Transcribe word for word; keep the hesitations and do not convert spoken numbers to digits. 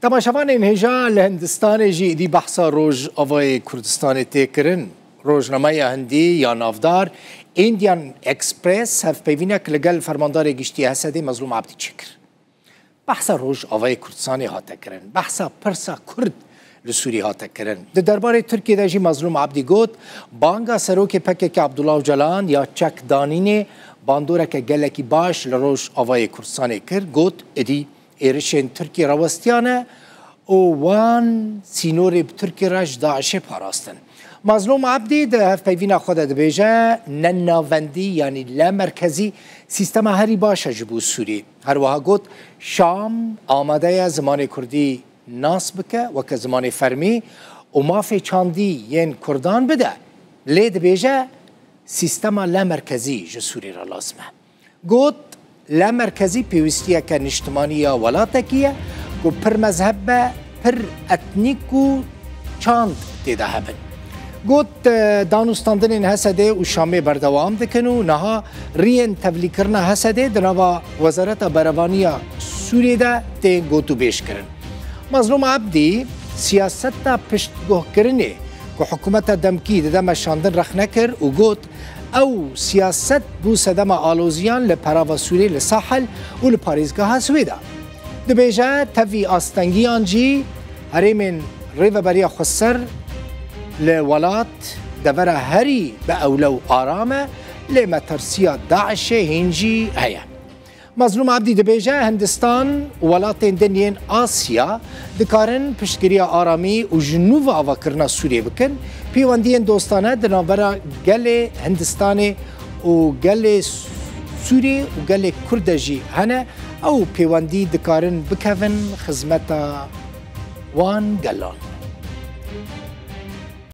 Temaşevanên hêja, li Hindistanê jî êdî behsa Rojavayê Kurdistanê tê kirin. Rojnameya Hindî ya navdar Indian Express hevpeyvînek li gel Fermandarê Giştî Hesedê Mezlûm Abdî çêkir. Behsa Rojavayê Kurdistanê hate kirin, behsa pirsa Kurd li Sûrî hate kirin. Di derbarê Tirkiyê de jî Mezlûm Abdî got, banga serokê P K K Abdullah Ocalan ya çekdanînê bandoreke gelekî baş li Rojavayê Kurdistanê kir, got, êdî êrişên Tirkiyê rawestiyane û wan sînorê bi Tirkiyê re ji DAIŞê parastin. Mazlûm Abdî di hevpeyvîna xwe de dibêje, ne navendî, yanî le merkezî sîstema herî baş e ji bo Sûrî. Her wiha got, Şam amade ye zimanê Kurdî nas bike weke zimanê fermî û mafê çandî yên Kurdan bide. Lê dibêje, sîstema le merkezî ji Sûrî re lazim e. Got, le merkezî pêwîstiyeke niştimanî ya welatekî ye ku pir mezheb be, pir etnîk û çand tê de hebin. Got, e, danûstandinên Hesedê û Şamê berdewam dikin û niha riyên tevlîkirina Hesedê di nava Wezareta Berevaniya Sûriyê de tên gotûbêj kirin. Mazlûm Abdî siyaseta piştguhkirinê ku hikûmeta demkî dide meşandin rexne kir û got, ew siyaset bû sedema aloziyan li perava Sûriyê li Sahel û li parêzgeha Swêda. Dibêje, tevî astengiyan jî herêmên Rêveberiya Xweser li welat devera herî bi ewle û aram e, lê metirsiya DAIŞê hîn jî heye. Mazlûm Abdî dibêje, Hindistan û welatên din yên Asya dikarin piştgiriya aramî û ji nû ve avakirina Sûriyê bikin, pêwendiyên dostane di navbera gelê Hindistanê û gelê Sûriyê û gelê Kurd de jî hene, ew pêwendî dikarin bikevin xizmeta wan gelan.